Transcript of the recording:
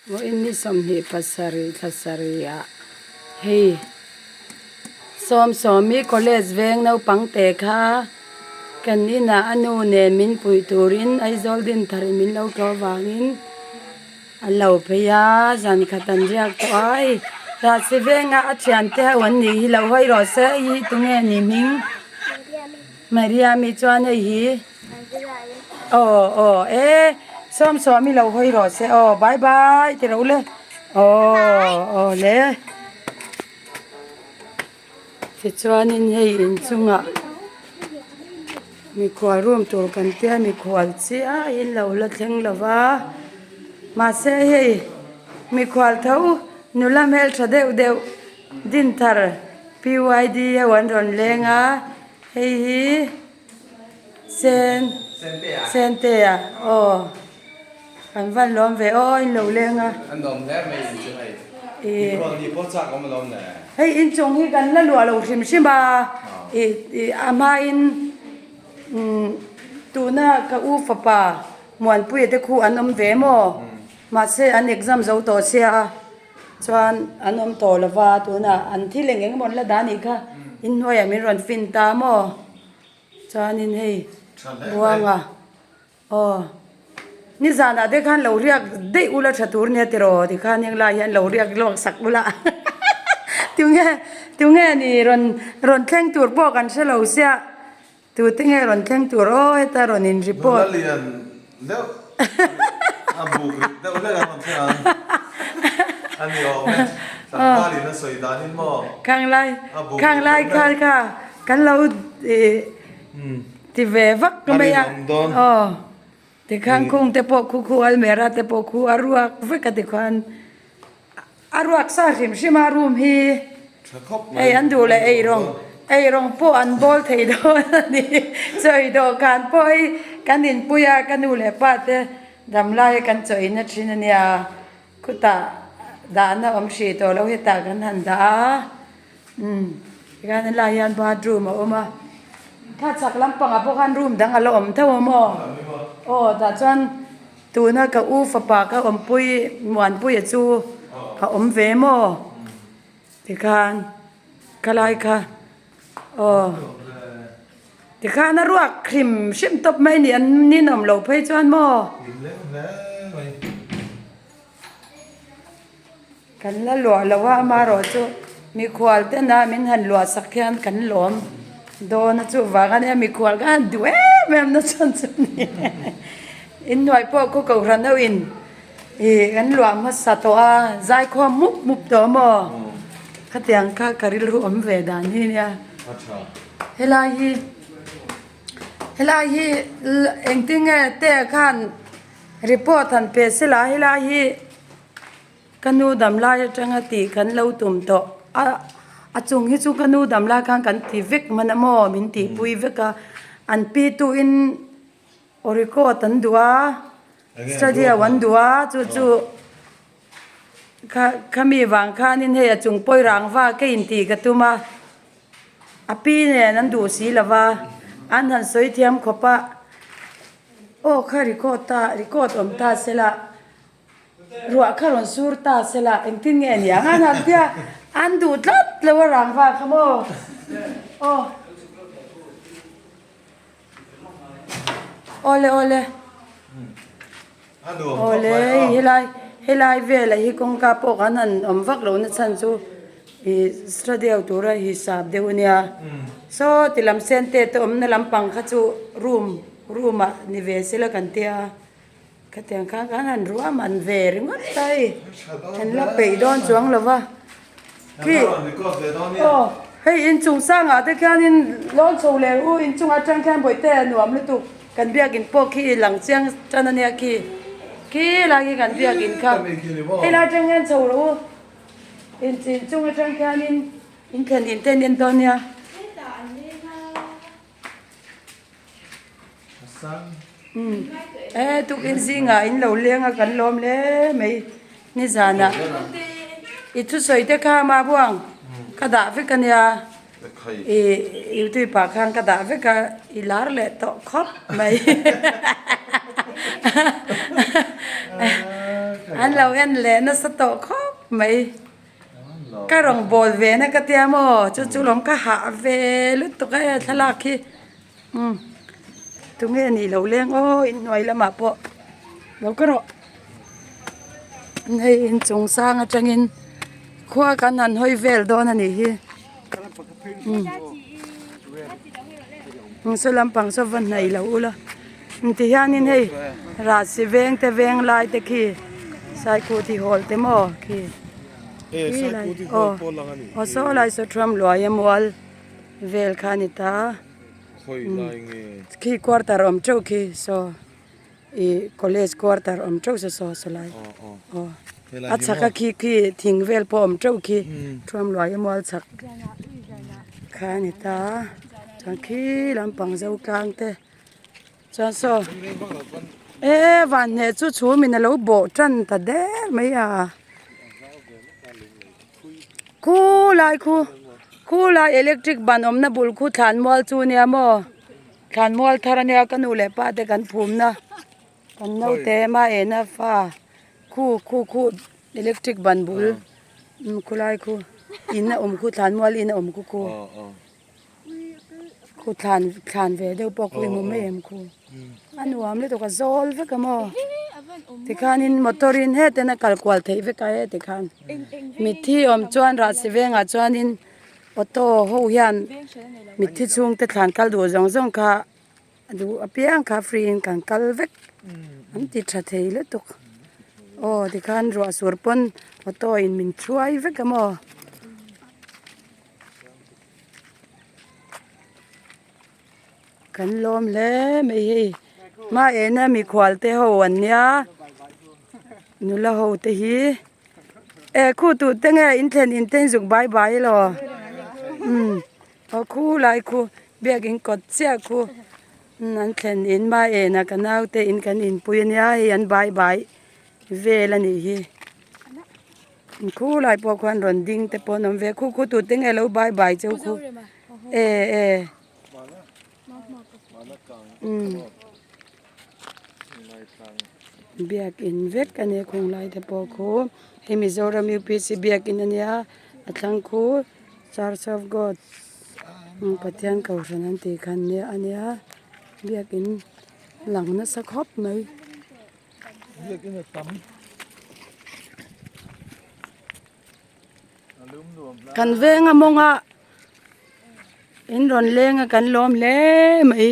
Vawiin ni 27 thla sarih ah hei Sawmsawmi college veng naupang te kha kan inah a nu nen min puih turin Aizawl Dinthar in min lo tlawh vangin an lo phei a zan khat an riak tawh a hei Rahsi venga a thiante ho an nih hi lo hawi rawh se hei hi tunge ni hming Mariami chuan hei hi. Aw aw e Sawmsawmi lo hawi rawh se aw bye bye ti rawh u le aw aw le tichuanin hei inchungah mikhual room tur kan tia mikhual chiahin lo la thleng lo va mahse hei mikhual tho nula hmeltha deuh deuh Dinthar PYD ho an rawn leng a hei hi. Sen Sentea aw kan van lawm ve aw in lo leng a. An lawm hle mai in chu hei. Mikhual nih pawh chak awm alawm le. Hei inchung hi kan la luah lo hrim hrim a i i a hmain umm tuna ka u fapa Muanpuia te khu an awm ve maw mahse an exam zo tawh sia a. Chuan an awm tawh lo va, tunah an thil eng eng emaw an la dah anih kha, inhnuaiah min rawn fin ta maw? Chuanin hei Buanga aw nizanah te khan lo riak daih ula tha tur nia tiraw tikhan heng lai hian lo riak lawk sak ula tunge tunge ni rawn rawn thleng tur pawh kan hre lo sia. Tute nge rawn thleng tur aw heta rawn in report. Nula lian deuh a buk rit deuh hlek an rawn thleng ang a ni awm e. Tlangval in a sawi dan in maw? Khanglai khanglai kha kha kan lo ti ve vak mai a aw tikhan khung te pawh khu khu almera te pawh khu a ruak vek a tikhan. A ruak sa hrim hrim a room hi hei an duh leh ei rawng ei rawng pawh an bawl thei dawn a ni chaw ei dawhkan pawh hei kan inpui a ka nu leh pa te dam lai a kan chaw in a thin a nia khutah dahna awm hrih tawh lo hetah kan han dah a umm tikhan helai hian bathroom a awm a kha chhak lampangah pawh khan room dang a la awm tho a maw aw tah chuan. Tuna ka u fapa ka awmpui Muanpuia chu a awm ve maw? Tikhan khalai kha aw tikhan a ruak hrim hrim tawp mai ni an ninawm lo phei chuan maw? Kan la luah lo a, amaherawh chu mikhual tena min han luah sak hian kan lawm dawn a, chuvang a nia mikhual kha han duh em em na chhan chu a ni. Inhnuai pawh khaw kohhran ho in ih kan luah hmasa tawh a, zaikhawm mup mup tawh maw? Khatiang kha ka rilru awm ve dan hi a nia. Helai hi helai hi engtin nge te khan report han pe sela helai hi. Ka nu dam lai atanga tih kan lo tum tawh a, a chung hi chu ka nu dam lai khan kan ti vek hman a maw min tihpui vek a, an pi tuin aw record an duh a, studio an duh a chu chu kha khami vang khanin hei a chung pawi rangva ka intih ka tum a, a pi nen an duh si lo va, an han sawi thiam khawp a, aw kha record ta record awm ta sela. Ruah kha rawn sur ta se la, engtin nge ni ang? An han tia, an duh tlat lo a rangva kha maw? Aw. Awle awle. Awle helai helai vela hi kawngka pawh kan han awm vak lo na chhan chu i studio tura hisap deuh a nia. Saw ti lam sen te te awmna lampang kha chu room room ah ni ve sela kan tia. Khatiang khan khan han ruah man ve ringawt ta hei an la peih dawn chuang lo va khi aw hei inchung sangah te khianin lawn chho leh u inchung atang khian bawihte a nuam lutuk kan biakin pawh khi i lang chiang tan ania khi khi lai khi kan biakin kha helai atang hian chho rawh u inchung atang khianin in thlen in te an en dawn nia. E tukin zingah in lo leng a kan lawm hle mai nizanah i thusawi te kha mah buang ka dah vek a nia i youtube ah khan ka dah vek a i lar leh tawh khawp mai. An lo en leh nasa tawh khawp mai. Ka rawn bawl ve na ka tia maw chu chu lawm ka hah ve lutuk a hei thlalak hi umm tunge nih lo leng aw inhnuai lamah pawh lo ka rawh hei inchung sang atangin khua kan han hawi vel dawn a nih hi umm saw lampang saw va hnaih lo ula ti hianin hei rahsi veng te veng lai te khi saikhu ti hawl te maw khi aw aw saw lai saw thuam luai a mual vel kha a ni ta khi quarter awm teuh khi saw ih college quarter awm teuh saw saw saw lai aw a chhak a khi khi thing vel pawh awm teuh khi thuam luai a mual chhak kha a ni ta chuan khi lampang zo tlang te. Chuan saw e van hneh chu chhum in alo bawh tan ta der mai a khulai khu khulai electric ban awmna bul khu thlan mual chu ania maw thlan mual thar ania ka nu leh pa te kan phum na kan naute hma ena fa khu khu khu electric ban bul khulai khu in a awm khu thlan mual in a awm khu khu. Khu thlan thlan ve deuh pawh khu i hmu mai em khu a nuam lutuk a zawl vek a maw tikhanin motor in heten a kal kual theih vek a heti khan mitthi awm chuan rahsi vengah chuanin auto ho hian mitthi chhungte thlan kal duh zawng zawng kha a duh apiang kha free in kan kal vek an ti tha thei lutuk aw tikhan ruah sur pawn auto in min hruai vek a maw. Kan lawm hle mai hei hma ena mikhual te ho an nia nula ho te hi e khu tu te nge in thlen in te zuk bai bai elaw umm aw khu lai khu biakin kawt chiah khu an thlen in hma ena ka naute in kan inpui ania hei an bai bai vel a nih hi. Khu lai pawh khuan rawn ding te pawh an awm ve khu khu tute nge lo bai bai cheu khu e e umm biakin vek a nia khung lai te pawh khu hei Mizoram UPC biakin a nia a thlang khu church of God Pathian kohhran an tih khan nia a nia biakin lang nasa khawp mai. Kan veng a mawng a in rawn leng a kan lawm hle mai.